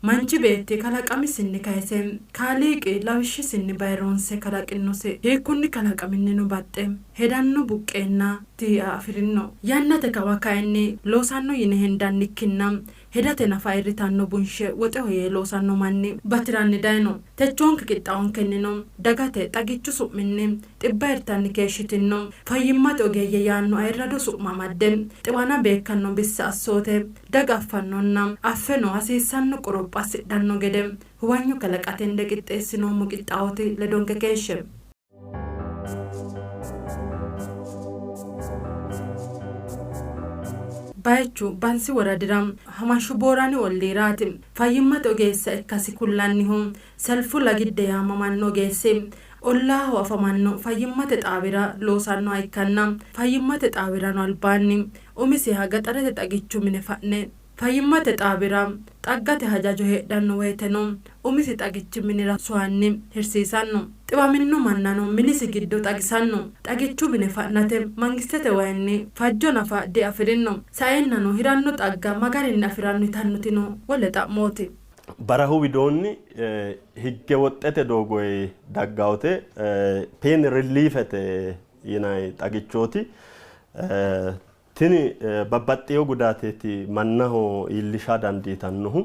Manchi beetti kalaqamisinni kayise Kaaliiqi lawishshisinni bayirroonse kalaqinosi. Hiikkunni kalaqaminnino baxxe hedanno buqqeenna tiia afi'rino. Yannate kawa kayinni loosanno yine hendannikkinna hedate nafa ayirritanno bunshe woxeho yee loosanno manni bati'ranni dayno. Techoonke qixxaawonkennino dagate xagichu su'minni xibba hirtanni keeshshitinno fayyimmate ogeeyye yaanno ayirrado su'ma amadde xiwana beekkanno bissa assoote daga affannonna affeno hasiissanno qoropho assidhanno gede huwanyo kalaqate hende qixxeessinoommo qixxaawooti. Ledonke keeshshe. Bayichu Bansi woradira Hamashshu Boorani olliiraati. Fayyimmate ogeessa ikkasi kullannihu Selfu Lagidde yaamamanno ogeessi ollaaho afamanno fayyimmate xaawira loosannoha ikkanna fayyimmate xaawirano albaanni umisiha gaxarete xagichu mine fa'ne Fayyimmate xaawira xaggate hajajo heedhanno woyteno umisi xagichi minira soyanni hirsiisanno. Xiwaminno mannano minisi giddo xagisanno. Xagichu mine fa'nate mangistete wayinni fajjo nafa diafi'rinno. Saeennano hiranno xagga ma garinni afi'ranno yitannotino wole xa'mooti. Barahu widoonni higge woxxete doogoyi daggawote peen rilliifete yinanni xagichooti. Tini babbaxxino gudaateeti mannaho iillisha dandiitannohu.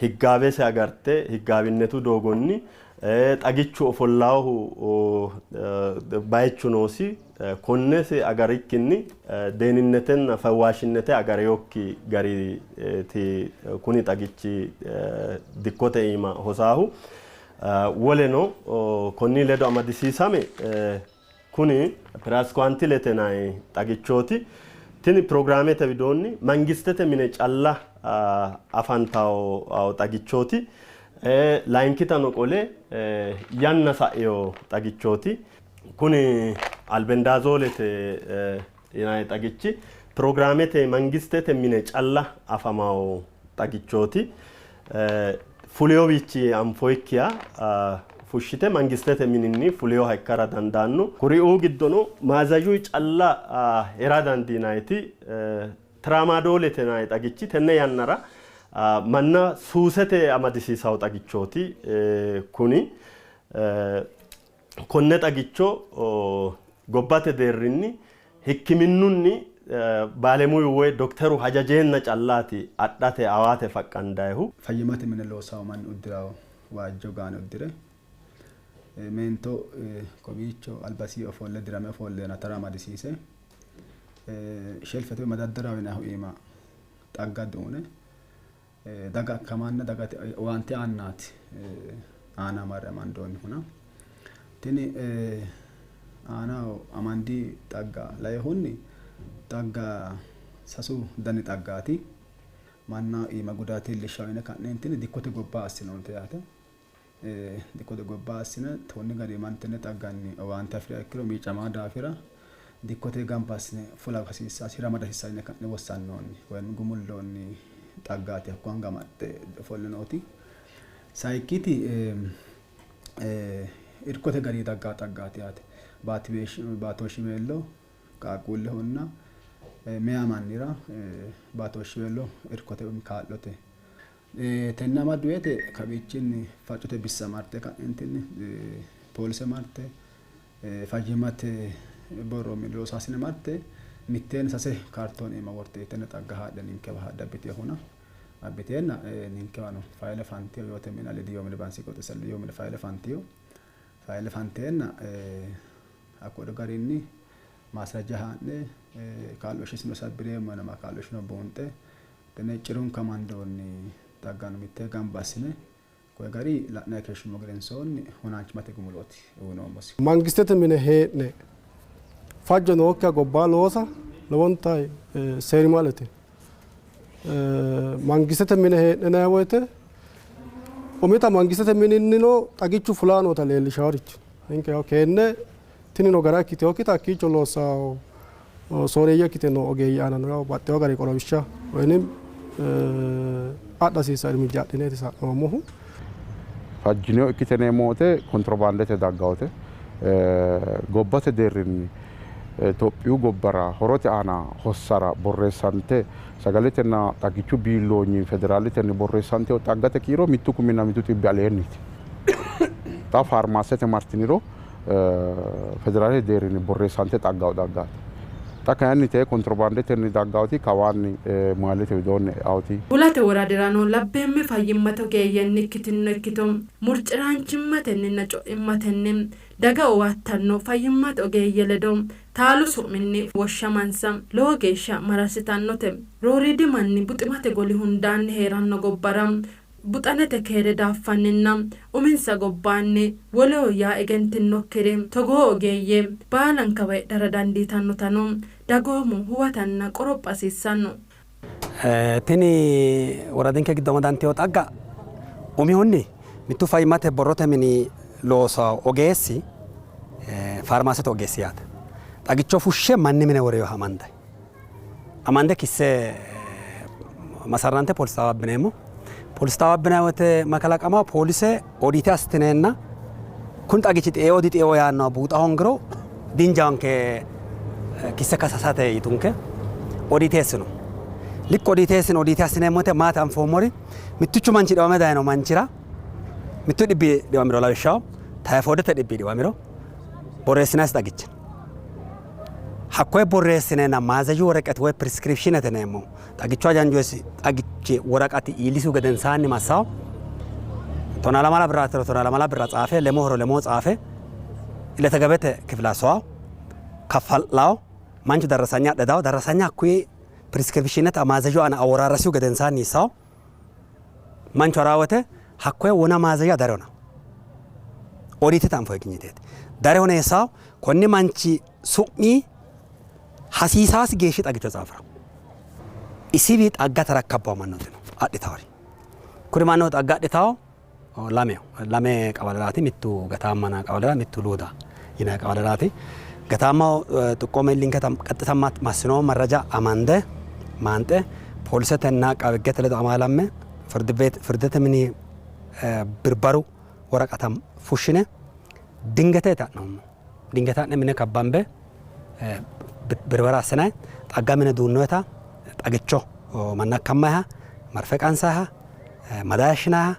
Higgaawese agarte higgaawinetu doogonni xagichu ofollawohu bayichu noosi. Konnesi agarikkinni deeninnetenna fawwaashinnete agarinokki gariiti kuni xagichi dikkote iima hosaahu. Woleno konni ledo amadisiisame Kuni Piraaskuwaantilete yinanni xagichooti. Tini pirogiraamete widoonni mangistete mine calla afantanno xagichooti. Layinkitano qole yanna sa'ino xagichooti. Kuni Albendaazoolete yinanni xagichi pirogiraamete mangistete mine calla afamanno xagichooti. Fulinowiichi anfoyikkiha fushshite mangistete mininni fulinoha ikkara dandaanno. Kuriuu giddono maazazhuyi calla hira dandiinanniti Tiraamaadoolete yinanni xagichi tenne yannara manna suusete amadisiisanno xagichooti kuni. Konne xagicho gobbate deerrinni hikkiminnunni baalemuyu woy dokteru hajajeenna callaati adhate awaate faqqandayihu. Fayyimmate mine loosawo manni uddirawo waajjo gaane uddire meento kowiicho albasii ofolle dirame ofolleena tara amadisiise shelfete woy madaddaraho yinannihu iima xagga duune daga akkamanna dagate owaante aannaati aana marre amandoonnihuna. Tini aanaho amandi xagga lainohunni xagga sasu dani xaggaati. Manna iima gudaate iillishshawo yine ka'neentinni dikkote gobba assinoonnite yaate. Dikkote gobba assine konni garinni mannu tenne xagganni owaante afiriha ikkiro miicamaa daafira dikkote gamba assine fula hasiissanno hirama dihasiissanno yine ka'ne wossannoonni woyi gumulloonni xaggaati hakko anga amaxxe ofolle nooti. Sayikkiti irkote gari daggaa xaggaati yaate. Baatooshshiweello qaaqquullehonna meyaa mannira baatooshshiweello irkote woyi kaa'lote. Tenne amaddu woyte kawiichinni farcote bissa marte ka'neentinni poolise marte fayyimmate borro mini loosaasine marte mitteenni sase kaartoone iima worte tenne xagga haadhe ninkewa haadhe abbitinohuna abbiteenna ninkewano fayile fantino yoote mine aliidi yoo mine bansi qooxeessa aliidi yoo mine fayile fantino. Fayile fanteenna hakko garinni maasrajja haa'ne kaa'looshshisino sabbireemmo yinama kaa'looshshino buunxe tenne cirunka amandoonni xaggano mittee gamba assine koye gari la'nanni keeshshummo gedensoonni hunaanchimmate gumulooti uyinoommosi. Mangistete mine hee'ne fajjo nookkiha gobbaa loosa lowonta seerimalete. Mangistete mine hee'ne yinanni woyte umita mangistete mininnino xagichu fulaa noota leellishaarichi ninke yaw keenne tinino gara ikkitinokkita hakkiicho loossawo sooreeyye ikkite noo ogeeyye aanano yaw baxxewo gari qorowishsha woynim adha hasiissanno irmijja adhineeti sa'noommohu. Fajjineo ikkite yineemmo woyte kontirobaandete daggawote gobbate deerrinni Itophiyu gobbara horote aana hossara borreessante sagaletenna xagichu biilloonyi federaaletenni borreessante xaggate kiiro 1,100 aleenniiti. Xa faarmaasete martiniro federaalete deerrinni borreessante xaggawo xaggaati. Xa kayinni tee kontirobaandetenni daggawoti kawaanni moyalete widoonni e'awoti. Hulate woradirano labbeemme fayyimmate ogeeyyenni ikkitinno ikkito murciraanchimmatenninna co'immatenni daga owaattanno fayyimmate ogeeyye ledo taalu su'minni woshshamansa lowo geeshsha mararsitannote. Rooriidi manni buximate goli hundaanni hee'ranno gobbara buxanete keere daaffanninna uminsa gobbaanni woleho yaa egentinnokkiri togoo ogeeyye baalankawa heedhara dandiitannotano dagoomu huwatanna qoropha hasiissanno. Tini woradinke giddo amadantino xagga umihunni mittu fayyimmate borrote mini loosawo ogeessi faarmaasete ogeessi yaate. Xagicho fushshe manni mine woreyoha amande amande kisse masarrante poolise xaawa abbineemmo. Poolise xaawa abbinanni woyte mayi kalaqamawo poolise odiite assitineenna kuni xagichi xeeo dixeeo yaannoha buuxa hoongiro dinjawanke kisse kasasate yitunke odiite eessino. Likko odiite eessino odiite assineemmo woyte maati anfoommori mittichu manchi dhiwame dayino manchira mittu dhibbi dhiwamiro lawishshaho tayifoodete dhibbi dhiwamiro borreessinayisi xagichi hakkoye borreessineenna maazaju woreqeti woy piriskiripshinete yineemmo xagicho hajanjoyisi xagichi woraqati iillisihu gedensaanni massawo 12 birraatiro 12 birra tsaafe lemohoro lemoo tsaafe iletegabete kifila sowawo kaffa'lawo manchu darrasanya adhe dawo darrasanya hakkuyi piriskiripshinete maazaju aana aworaarrasihu gedensaanni issawo manchu haraa wote hakkoye wona maazaja darehona odiitete anfoye ginyiteeti darehona eessawo konni manchi su'mi hasiisaasi geeshshi xagicho tsaafira isiwi xagga tarakkabbawo mannooti no adhitawori kuri mannooti xagga adhitawo lameho lame qawaleraati mittu Gataammana qawalera mittu Luuda yinanni qawaleraati Gataammaho xiqqoome illinketa qaxxita massinoommo marraja amande maanxe poolisetenna aqaabe higgete ledo amaalamme firdete mini birbaru woraqata fushshine dingete ha'noommo. Dingete ha'ne mine kabbambe birbara assinayi xagga mine duunnoyita xagicho manna akkammayiha marfe qansayiha mada hayishshinayiha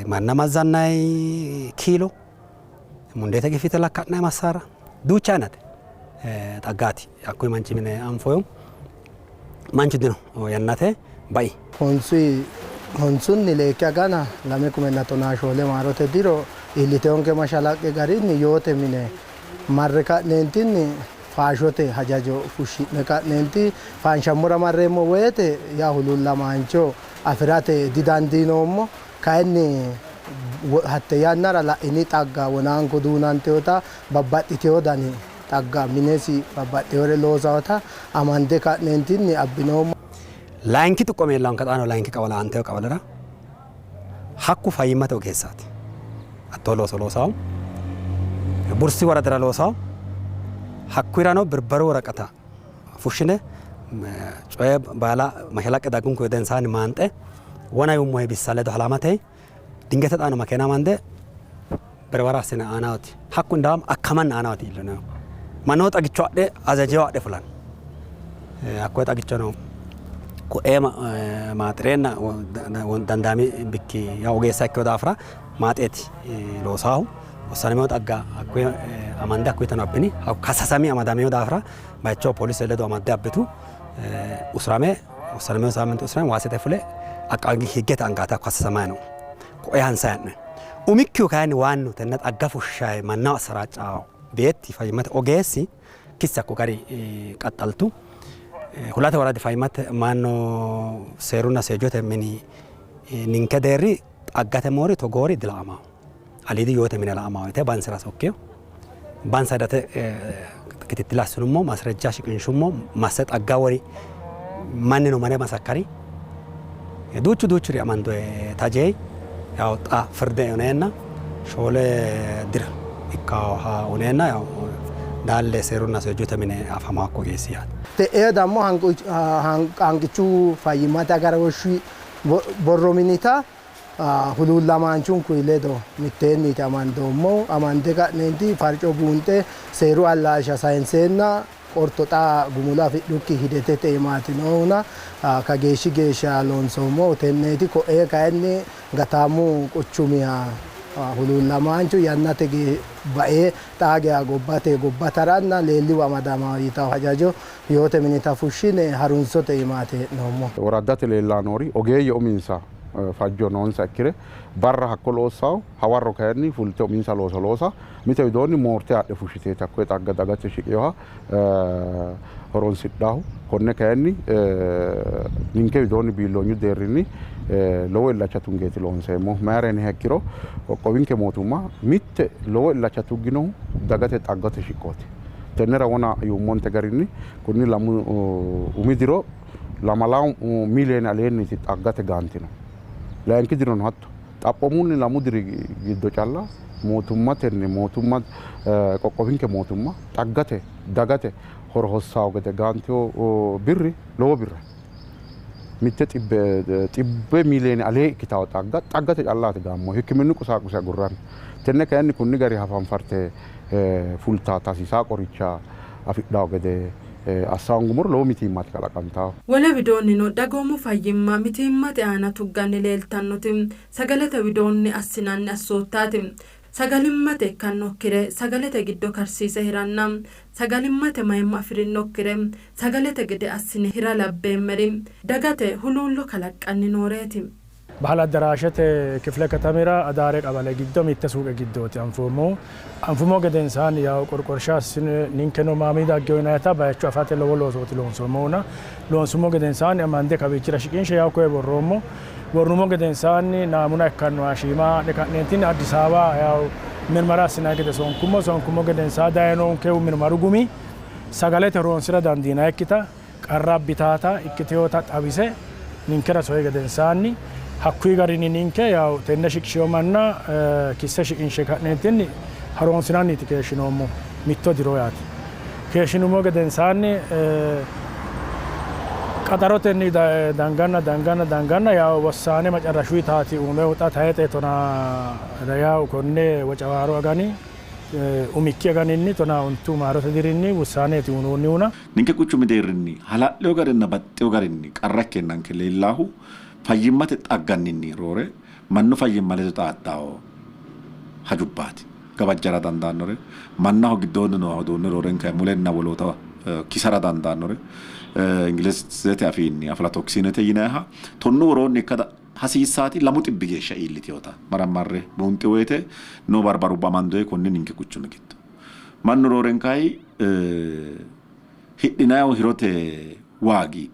manna mazzannayi kiilo mundeete gifite lakka'nayi massaara duucha aynate xaggaati hakkuyi manchi mine anfoyihu manchu dino yannate bai. Honsunni leekki agana 2014 maarote diro iillitewonke mashalaqqe garinni yoote mine marre ka'neentinni faashote hajajo fushshi'ne ka'neenti faanshammora marreemmo woyte yaa huluullamaancho afi'rate didandiinoommo. Kayinni hatte yannara la'ini xagga wonaanko duunantewota babbaxxitewo dani xagga minesi babbaxxewore loosawota amande ka'neentinni abbinoommo. Layinki xiqqoome iillanka xaano layinki qawala aanteyo qawalera hakku fayyimmate ogeessaati. Hattoo looso loosawo Bursi woradira loosawo hakkuyirano birbaru woraqata fushshine coye baala mashalaqqe daggunku gedensaanni maanxe wona yummohe bissa ledo halamate dingete xaano makeena amande birbara assine aanahoti hakku indaam akkamanna aanahoti iillinohu mannu xagicho adhe azajewo adhe fulanno hakkoye xagichono koe maaxireenna dandaami bikki ogeessa ikkino daafira maaxeeti loosaahu wossanamino xagga hakkuye amande hakkuyitano abbini kasasami amadamino daafira bayicho polise ledo amadde abbitu usurame wossanamino saaminti usurame waasete fule aqaagi higgete angaata kasasamay no koe hansay ha'noy umikkihu kayinni waannu tenne xagga fushshaye mannaho assaraaccawo beetti fayyimmate ogeessi kisse hakko gari qaxxaltu hulate woradi fayyimmate manno seerunna seejjote mini ninke deerri xaggate moori togoori dila'amaho aliidi yoote mine la'amaho yite bansira sokkiyo bansa hidate kitittile assinummo masrejja shiqinshummo masse xagga wori mannino mare masakkari duuchu duuchuri amandoe tajey yaw xa firde uneenna shoole dira ikkaha uneenna yaw daalle seerunna seejjote mine afama hakko geessi yaate. Te'ee dammo hanqichu fayyimmate agarooshshi borro minita Huluullamaanchunkuyi ledo mitteenniiti amandoommohu. Amande ka'neenti farco buunxe seeru allaalsha sayinseenna qorto xa gumulo afidhukki hidetete iimaati noohuna kageeshshi geeshsha loonsoommohu tenneeti. Ko'ee kayinni Gataamu quchumiha huluullamaanchu yannate bae xaa geya gobbate gobba taranna leelliwa amadama yitawo hajajo yoote minita fushshine harunsote iimaati hee'noommohu. Woraddate leellanni noori ogeeyye uminsa fajjo noonsa ikkire barra hakko loossawo, hawarro kayinni fulte uminsa looso loosa, mite widoonni moorte haadhe fushshiteeti hakkoye xagga dagate shiqinoha horonsidhannohu. Konne kayinni ninke widoonni biilloonyu deerrinni lowo illacha tungeeti loonseemmohu. Mayira yiniha ikkiro qoqqowinke mootimma mitte lowo illacha tugginohu dagate xaggate shiqqooti. Tennera wona yuummonte garinni kunni lamu umi diro lamalawu miiliyoone aleenniiti xaggate gaantino. Layinki dirono hatto xaphoomunni lamu diri giddo calla mootummatenni mootumma qoqqowinke mootumma xaggate dagate horo hossawo gede gaantino birri lowo birra mitte xibbe miiliyoone alee ikkitawo xagga xaggate callaati gaammo hikkiminnu qusaaquse agurranni. Tenne kayinni kunni gari hafanfarte fultaata hasiisaa qoricha afidhawo gede assaangumoro lowo mitiimmaati kalaqantawo. Wole widoonnino dagoomu fayyimma mitiimmate aana tugganni leeltannoti sagalete widoonni assinanni assoottaati. Sagalimmate ikkannokkire sagalete giddo karsiise hiranna sagalimmate mayimma afi'rinokkire sagalete gede assine hira labbeemmeri dagate huluullo kalaqqanni nooreeti. ባህል አዳራሸቴ ክፍለ ከተሜራ አዳሬ ቀበሌ giddo mitte suuqe giddooti anfoommohu. Anfummo gedensaanni yaw qorqorsha assine ninkeno maamii daggewo yinayita bayicho afate lowo loosooti loonsoommohuna loonsummo gedensaanni amande kawiichira shiqinshe yaw koye worroommo. Worrummo gedensaanni naamuna ikkannoha shiima haadhe ka'neentinni Addis Ababa yaw mirmara assinanni gede sonkummo. Sonkummo gedensaanni dayinonkehu mirmaru gumi sagalete horonsira dandiinayikkita qarra abbitaata ikkiteyoota xawise ninkera soyi gedensaanni hakkuyi garinni ninke yaw tenne shiqishiyo manna kisse shiqinshe ka'neentinni haroonsinanniiti keeshshinoommo mitto diro yaate. Keeshshinummo gedensaanni qaxarotenni danganna danganna danganna yaw wossaane macarrashuyi taati uumehu xa tayixe tona yaw konne Wocawaaro agani umikki aganinni 19 maarote dirinni wussaaneeti uyinoonnihuna. Ninke quchumi deerrinni hala'lino garinna baxxino garinni qarra ikkeenanke leellahu fayyimmate xagganninni roore mannu fayyimma ledo xaaddawo hajubbaati. Gawajjara dandaannore, mannaho giddoonni nooha uduunne roorenka mulenna woloota kisara dandaannore, Ingilizete afiinni aflatoksiinete yinanniha 10 woroonni ikka hasiissaati 200 geeshsha iilliteyoota marammarre buunxi woyte noo barbarubba amandoye konni ninke quchumi giddo. Mannu roorenkayi hidhinayihu hirote waagi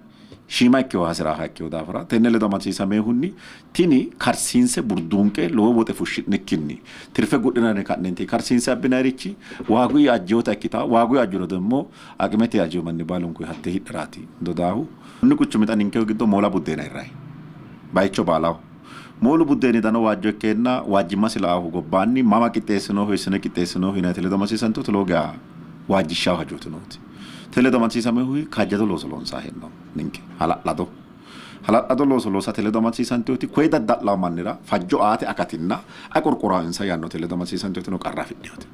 shiima ikkeyoha hasiraaha ikkeyo daafira tenne ledo amadisiisameehunni tini karsiinse burduunqe lowo woxe fushshi'nikkinni tirfe gudhinanni ka'neenti karsiinse abbinayirichi waaguyi ajjeyoota ikkita waaguyi ajjuro demmo aqimete ajjeyo manni baalunkuyi hatte hidharaati dodaahu. Konni quchumi xa ninkehu giddo moola buddeena hirrayi bayicho baalaho. Moolu buddeeni dano waajjo ikkeenna waajjimmasi la'ahu gobbaanni mama qixxeessinohu hiissine qixxeessinohu yinayite ledo amadisiisantuti lowo geya waajjishshawo hajooti nooti. Tele ledo amadisiisamehu kaajjado looso loonsanni hee'noommo ninke hala'lado. Hala'lado looso loosate ledo amadisiisanteoti koye dadda'lawo mannira fajjo aate akatinna ay qorqorawo insa yaannote ledo amadisiisanteotino qarra afidhinote.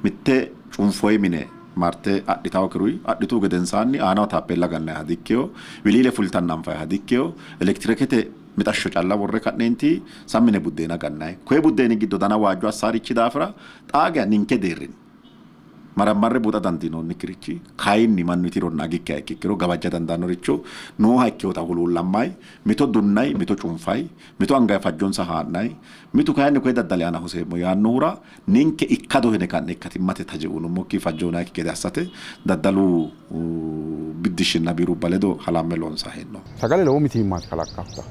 Mitte cunfoyi mine marte adhitawo kiruyi adhitu gedensaanni aanaho taappella gannayiha dikkeyo, wiliile fultanna anfayiha dikkeyo, elektirikete mixashsho calla worre ka'neenti sammine buddeena gannayi. Koye buddeeni giddo dana waajjo assaarichi daafira xaa geya ninke deerrinni marammarre buuxa dandiinoonnikkirichi kayinni mannu itironna agikkiha ikkikkiro gawajja dandaannoricho nooha ikkeyoota huluullammayi, mito dunnayi, mito cunfayi, mito angayi fajjonsa haa'nayi, mitu kayinni koye daddali aana hoseemmo yaannohura ninke ikkado hine ka'ne ikkatimmate taje uyinummokki fajjo uyinayikki gede assate daddalu biddishshinna biirubba ledo halamme loonsanni hee'noommo. Sagale lowo mitiimmaati kalaqqatta.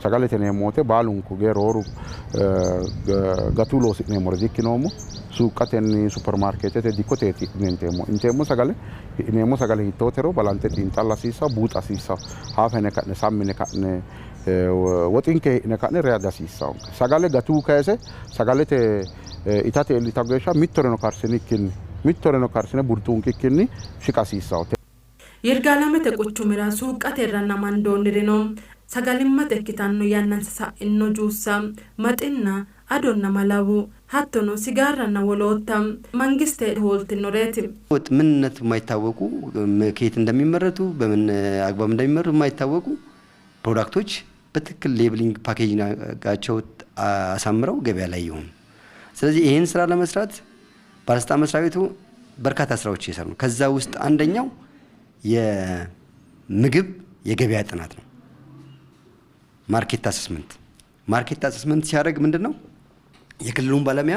Sagalete yineemmo woyte baalunku gee rooru gatu loosi'neemmore dikkinoommo. Suuqqatenni supermaarkeetete dikkoteeti inteemmo. Inteemmo sagale hidhineemmo sagale hiittootero balanxe xiinxalla hasiissawo, buuxa hasiissawo. Haafa hine ka'ne sammine ka'ne woxinke hidhine ka'ne reya dihasiissawonke. Sagale gatuu kayise sagalete itate iillita geeshsha mittoreno karsinikkinni mittoreno karsine burxuunqikkinni shiqa hasiissawo. Yirgaalamete quchumira suuqqate irranna amandoonnirino Sagalimmate ikkitanno yannansa sa'ino juussa, maxinna, adonna malawu hattono sigaarranna wolootta mangiste hooltinoreeti. ምንነቱ የማይታወቁ ከየት እንደሚመረቱ በምን አግባብ እንደሚመረቱ የማይታወቁ product ኦች በትክክል labeling packaging ኣቸው አሳምረው ገበያ ላይ ይሆኑ። ስለዚህ ይህን ስራ ለመስራት ባለስልጣን መስሪያ ቤቱ በርካታ ስራዎች እየሰሩ ነው። ከዛ ውስጥ አንደኛው የምግብ የገበያ ጥናት ነው። Market assessment። Market assessment ሲያደርግ ምንድን ነው የክልሉን ባለሙያ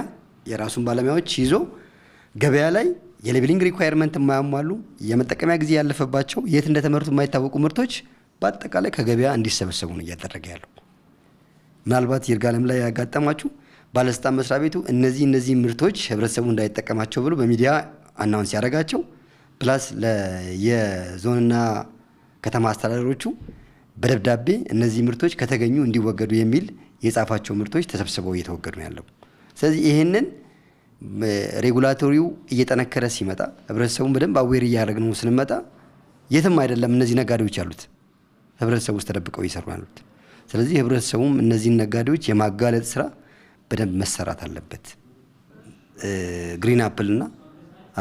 የራሱን ባለሙያዎች ይዞ ገበያ ላይ የ labeling requirement የማያሟሉ፣ የመጠቀሚያ ጊዜ ያለፈባቸው፣ የት እንደተመረቱ የማይታወቁ ምርቶች በአጠቃላይ ከገበያ እንዲሰበሰቡ ነው እያደረገ ያለው። ምናልባት ይርጋለም ላይ ያጋጠማችሁ ባለስልጣን መስሪያ ቤቱ እነዚህ ምርቶች ህብረተሰቡ እንዳይጠቀማቸው ብሎ በሚዲያ announce ያደረጋቸው plus የዞንና ከተማ አስተዳደሮቹ በደብዳቤ እነዚህ ምርቶች ከተገኙ እንዲወገዱ የሚል የጻፋቸው ምርቶች ተሰብስበው እየተወገዱ ነው ያለው። ስለዚህ ይህንን regulatory ው እየጠነከረ ሲመጣ ህብረተሰቡን በደንብ aware እያደረግነው ስንመጣ የትም አይደለም እነዚህ ነጋዴዎች ያሉት ህብረተሰቡ ውስጥ ተደብቀው እየሰሩ ያሉት። ስለዚህ ህብረተሰቡም እነዚህን ነጋዴዎች የማጋለጥ ስራ በደንብ መሰራት አለበት። Green Apple እና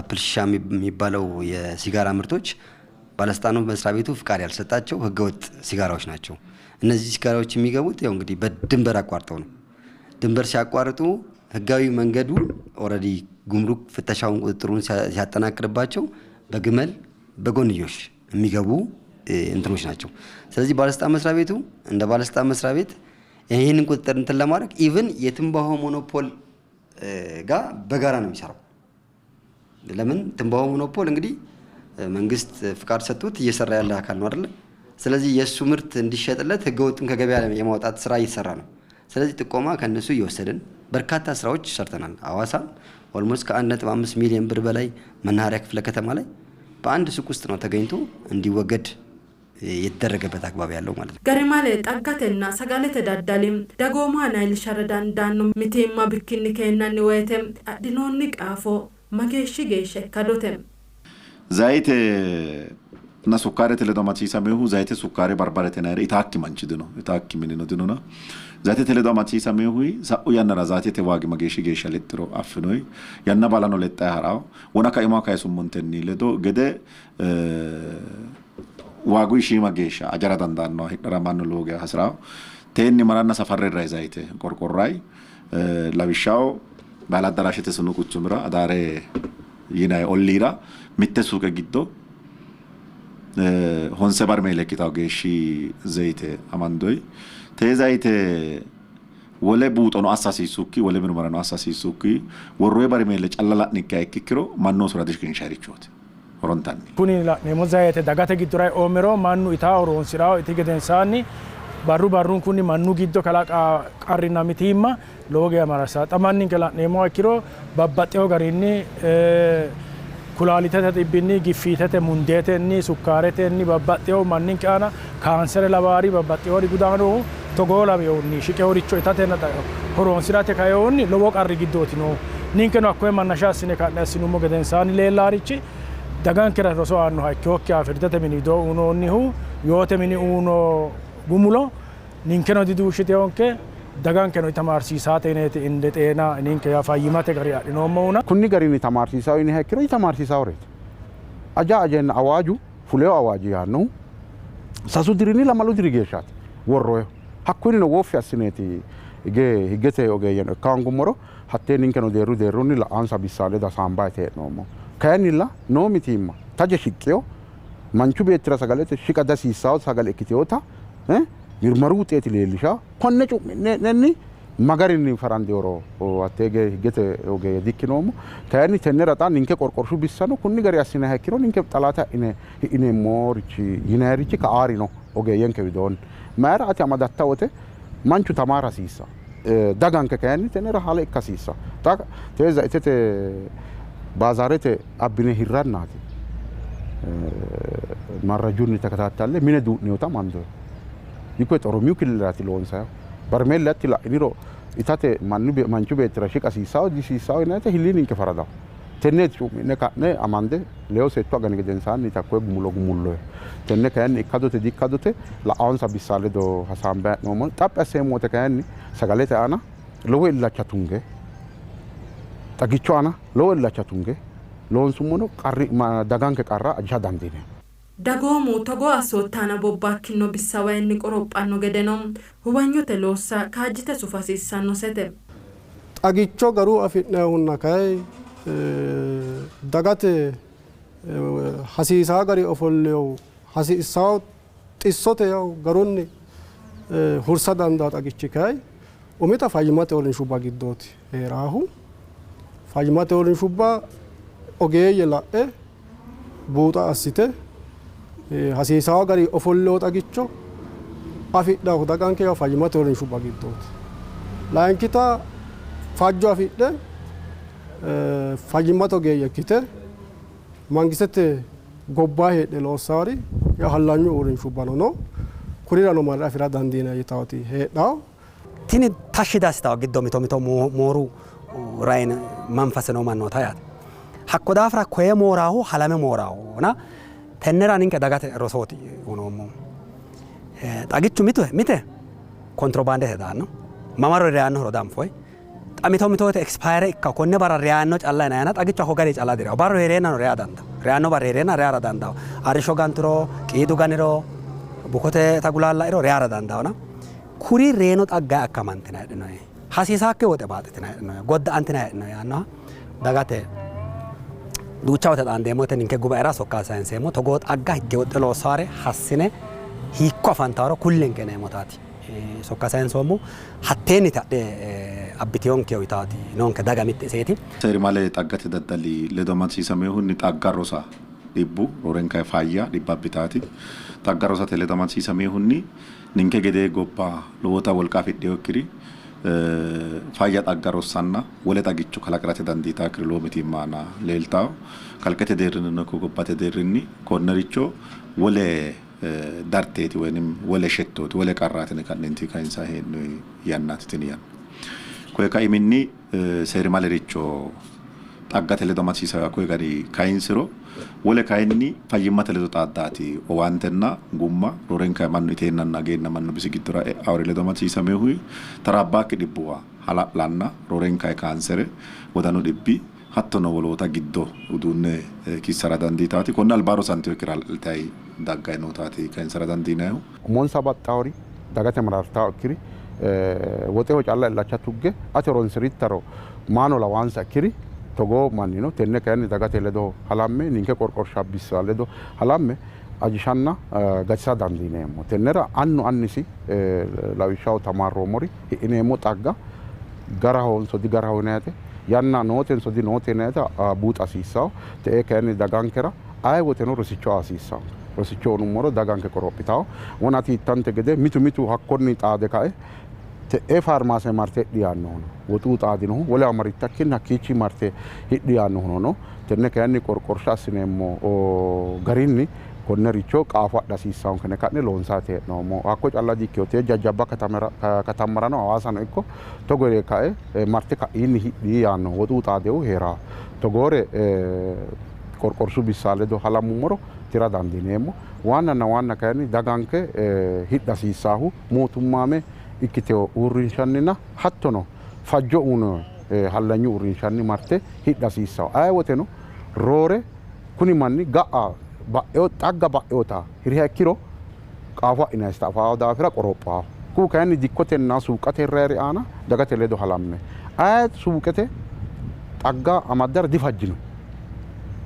Apple ሺሻ የሚባለው የሲጋራ ምርቶች ባለስልጣኑ መስሪያ ቤቱ ፍቃድ ያልሰጣቸው ህገወጥ ሲጋራዎች ናቸው። እነዚህ ሲጋራዎች የሚገቡት ያው እንግዲህ በድንበር አቋርጠው ነው። ድንበር ሲያቋርጡ ህጋዊ መንገዱ already ጉምሩክ ፍተሻውን ቁጥጥሩን ሲያጠናክርባቸው በግመል በጎንዮሽ የሚገቡ እንትኖች ናቸው። ስለዚህ ባለስልጣን መስሪያ ቤቱ እንደ ባለስልጣን መስሪያ ቤት ይህንን ቁጥጥር እንትን ለማድረግ even የትንባሆ ሞኖፖል ጋር በጋራ ነው የሚሰራው። ለምን ትንባሆ ሞኖፖል እንግዲህ መንግስት ፍቃድ ሰጥቶት እየሰራ ያለ አካል ነው አይደለ? ስለዚህ የእሱ ምርት እንዲሸጥለት ህገወጡን ከገበያ የማውጣት ስራ እየተሰራ ነው። ስለዚህ ጥቆማ ከእነሱ እየወሰድን በርካታ ስራዎች ሰርተናል። ሐዋሳም almost ከ1.5 ሚሊዮን ብር በላይ መናኸሪያ ክፍለ ከተማ ላይ በአንድ ሱቅ ውስጥ ነው ተገኝቶ እንዲወገድ የተደረገበት አግባብ ያለው ማለት ነው። Garimale xaggatenna sagalete daddali dagoomu aana iillishara dandaanno mitiimma bikkinni keennanni woyte adhinoonni qaafo mageeshshi geeshsha ikkadote. Zayite እና sukkaarete ledo amadisiisamehu zayite sukkaare barbarete yinayire itaakki manchi dino, itaakki minino dinona. Zayitete ledo amadisiisamehu sa'u yannara zayitete waagi mageeshshi geeshsha lexxiro affinoyi yanna baalano lexxayi harawo wona kaima kayisummontenni ledo gede waagu shiima geeshsha ajara dandaanno hidhara mannu lowo geeshsha hasirawo teenni maranna safarre zayite qorqorrayi lawishshaho baala addaraashete sinu quchumira adaare yinayi olliira mitte suuqe giddo honse barmeele ikkitawo geeshshi zayite amandoyi tee zayite wole buuxono assa hasiissukki wole mirmarano assa hasiissukki worroyi barmeele calla la'nikkiha ikkikkiro mannu oosora dishiqinshayirichooti horontanni. Kuni la'neemmo zayite dagate giddora eoomero mannu itaa horoonsirawo iti gedensaanni barru barrunkunni mannu giddo kalaqa qarrinna mitiimma lowo geeshsha mararsa. Xa manninke la'neemmoha ikkiro babbaxxewo garinni kulaalitete dhibbinni, giffiitete, mundeetenni, sukkaaretenni babbaxxewo manninke aana kaansere lawaari babbaxxewori gudaanohu togoo lawehunni shiqeworicho itatenna horoonsirate kaehunni lowo qarri giddooti noohu. Ninkeno hakkoye mannasha assine ka'ne assinummo gedensaanni leellaarichi dagankera roso aannoha ikkewokkiha firdete mini widoo uyinoonnihu yoote mini uyino gumulo ninkeno diduushshitewonke dagankeno tamaarsiisaate yineeti inde xeena ninke yaa fayyimate gari adhinoommohuna. Kunni garinni tamaarsiisawo yiniha ikkiro itamaarsiisaworeeti. Aja ajeenna awaaju fuleyo awaaji yaannohu sasu dirinni lamalu diri geeshshaati worroyeho. Hakkunnino woffi assineeti higgete ogeeyyeno ikka hoongummoro hattee ninkeno deerru deerrunni la'ansa bissa ledo hasaambaayete hee'noommo. Kayinnilla noo mitiimma taje shiqqeyo manchu beettira sagalete shiqa dasiissawo sagale ikkiteyota mirmaru wuxeeti leellishawo konne cu'mi'ne'nenni magarinni farandeworo hattee higgete ogeeyye dikkinoommo. Kayinni tennera xa ninke qorqorshu bissano kunni gari assinayiha ikkiro ninke xalaata hi'neemmorichi yinayirichi ka'aari no ogeeyyenke widoonni. Mayira ati amadatta wote manchu tamaara hasiissa. Daganke kayinni tennera hale ikka hasiissa. Xa tee zayitete baazaarete abbine hirrannaati marrajunni ተከታታለ mine duu'newota amandoyi. Yikoye Oromiyu killiraati loonsayihu. Barmeelle hatti la'iniro itate manchu beettira shiqa hasiissawo dihasiissawo yinayite hillininke faradawo. Tenneeti cu'mi'ne ka'ne amande leyo settu agani gedensaanni hakkoye gumulo gumulloye. Tenne kayinni ikkadote diikkadote la'ansa bissa ledo hasaambe hee'noommo. Xaphi asseemmo wote kayinni sagalete aana lowo illacha tunge xagichu aana lowo illacha tunge loonsummono qarri daganke qarra ajisha dandiineemmo. Dagoomu togoo assootta aana bobbakkino bissa wayinni qorophanno gedeno huwanyote loossa kaajjite sufa hasiissannosete. Xagicho garu afi'nayihunna kayi dagate hasiisaa gari ofolleyo hasiissawo xissote yaw garunni hursa dandaa xagichi kayi umita fayyimmate uurrinshubba giddooti heeraahu. Fayyimmate uurrinshubba ogeeyye la'e buuxa assite hasiisawo gari ofolleyo xagicho afidhahu daganke yaw fayyimmate uurrinshubba giddooti. Layinkita fajjo afidhe fayyimmate ogeeyye ikkite mangistete gobbaa heedhe loossaari yaw hallanyu uurrinshubbano no. Kurirano marre afira dandiinanni yitaati heedhawo. Tini tashshi diassitawo giddo mito mito mooru rayin manfase noo mannoota yaate. Hakko daafira koye mooraahu halame mooraahona tennera ninke dagate rosooti unoommohu. Xagichu mitu mite kontirobaandete daanno mamaro reyaannohoro danfoyi. Xa mito mito woyte expire ikka konne barra reyaanno calla yinayana xagichu hakko gari calla direyawo. Barru heereennano reya dandawo. Reyaanno barri heereenna reyara dandawo. Arrishsho ganturo, qiidu ganiro, bukote tagulaallairo reyara dandawona kuri reyino xagga akkamantina heedhinoyi. Hasiisaakki woxe baaxxitina heedhinoyi. Godda'antina heedhinoyi yaannoha dagate duucha wote xaandeemmo wote ninke gubaera sokka sayinseemmo. Togoo xagga higge woxxe loossaare hassine hiikko afantaworo kullenke yineemmotaati sokka sayinsoommo. Hatteenni tadhe abbitiyonkeho yitaati noonke daga mitte iseeti. Seerimale xaggate daddali ledo amadisiisaminohunni xagga rosa dhibbu roorenkanni fayya dhibba abbitaati. Xagga rosate ledo amadisiisaminohunni ninke gedee gobba lowota wolqa afidhinokkiri fayya xagga rossanna wole xagicho kalaqirate dandiitaakkiri lowo mitiimma aana leeltawo. Kalqete deerrinnino ikko gobbate deerrinni konnericho wole darteeti woynim wole shettooti wole qarraati yine ka'nenti kayinsanni hee'noyi yannaati tini yanna. Koye kaiminni seerimalericho xaggate ledo amadisiisawa koye gari kayinsiro wole kayinni fayyimmate ledo xaaddaati owaantenna gumma roorenka mannu iteennanna ageenna mannu bisi giddora e'awori ledo amadisiisaminohu taraabbaakki dhibbuwa hala'lanna roorenka kaansere wodanu dhibbi hattono woloota giddo uduunne kissara dandiitaati. Konne alba rosantinokkiri hala'litayi daggayi nootaati kayinsara dandiinayihu. Umonsa baxxawori dagate marartaakkiri woxeho calla illacha tugge ate horonsirittaro maano lawaansa ikkiri togoo manni no. Tenne kayinni dagate ledo halamme ninke qorqorsha bissa ledo halamme ajishanna gatisa dandiineemmo. Tennera annu annisi lawishshaho tamaarroommori hidhineemmo xagga garahonso digaraho yinayate yanna nootenso dinoote yinayata buuxa hasiissawo. Te'ee kayinni dagankera aye woteno rosicho hasiissawo. Rosicho unummoro daganke qorophitawo. Wonati ittante gede mitu mitu hakkonni xaade kae te'ee faarmaase marte hidhi yaannohu no. Woxu xaadinohu wolewa marittakkinni hakkiichi marte hidhi yaannohuno no. Tenne kayinni qorqorsha assineemmo garinni konnericho qaafo adha hasiissawonke yine ka'ne loonsaati hee'noommo. Hakko calla dikkino tee jajjabba katammarano Hawaasano ikko togo yee kae marte ka'iinni hidhi yaannohu woxu xaadehu heeraa. Togoore qorqorshu bissa ledo halammummoro tira dandiineemmo. Waannanna waanna kayinni daganke hidha hasiissaahu mootummaame ikkitewo uurrinshanninna hattono fajjo uyino hallanyu uurrinshanni marte hidha hasiissawo. Aye woteno roore kuni manni ga'a ba'ewo xagga ba'ewota hiriha ikkiro qaafo adhinayisita afaawo daafira qorophawo. Kuu kayinni dikkotenna suuqate hirrayiri aana dagate ledo halamme aye suuqete xagga amaddara difajjino.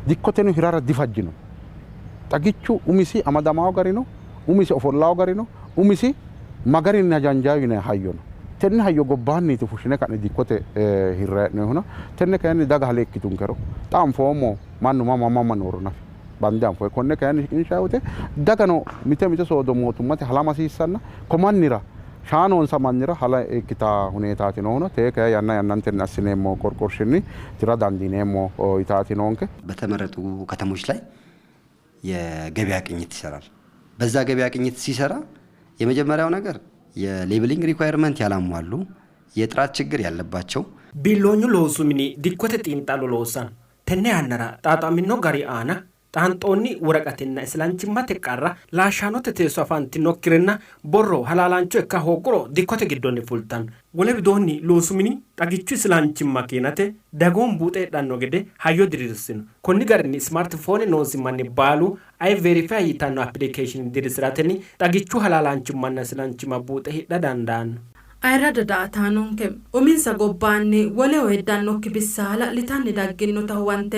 Dikkoteno hirara difajjino. Xagichu umisi amadamawo garino, umisi ofollawo garino, umisi magarinni hajanjayo yinayi hayyo no. Tenne hayyo gobbaanniiti fushshine ka'ne dikkote hirrayi hee'noyihuna tenne kayinni daga hale ikkitunkero xa anfoommo mannu mama mama nooro nafi bande anfoyi. Konne kayinni shiqinshayi wote dagano mite mite soodo mootummate halama hasiissanna ko mannira shaanonsa mannira hala ikkita huneetaati noohuna tee kayi yanna yannantenni assineemmo qorqorshinni tira dandiineemmo yitaati noonke. በተመረጡ ከተሞች ላይ የገበያ ቅኝት ይሰራል። በዛ ገበያ ቅኝት ሲሰራ የመጀመሪያው ነገር የሌብሊንግ ሪኳየርመንት ያላሟሉ የጥራት ችግር ያለባቸው Biilloonyu loosu mini dikkote xiinxallo loossanno. Tenne yannara xaaxamino gari aana xaanxoonni woraqatinna isilanchimmate qarra laashshaanote teesso afantinokkirinna borro halaalaancho ikka hoogguro dikkote giddonni fultanno. Wole widoonni loosu mini xagichu isilanchimma keenate dagoomu buuxe hidhanno gede hayyo diriirsino. Konni garinni smartphone noosi manni baalu iVerify yitanno appilikeeshine diriirsiratenni xagichu halaalaanchimmanna isilanchimma buuxe hidha dandaanno. Ayirradda daa''ataanonke uminsa gobbaanni woleho heddannokki bissa hala'litanni dagginnota huwante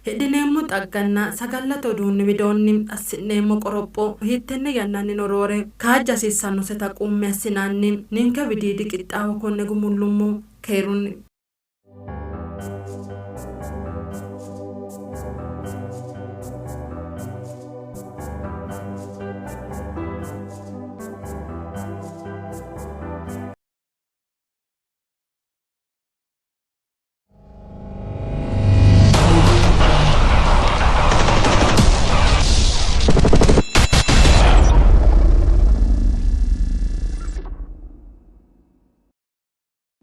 hidhineemmo xagganna sagallate uduunni widoonni assi'neemmo qoropho hiittenne yannannino roore kaajja hasiissannoseta qummi assinanni ninke widiidi qixxaawo konne gumullummo. Keerunni.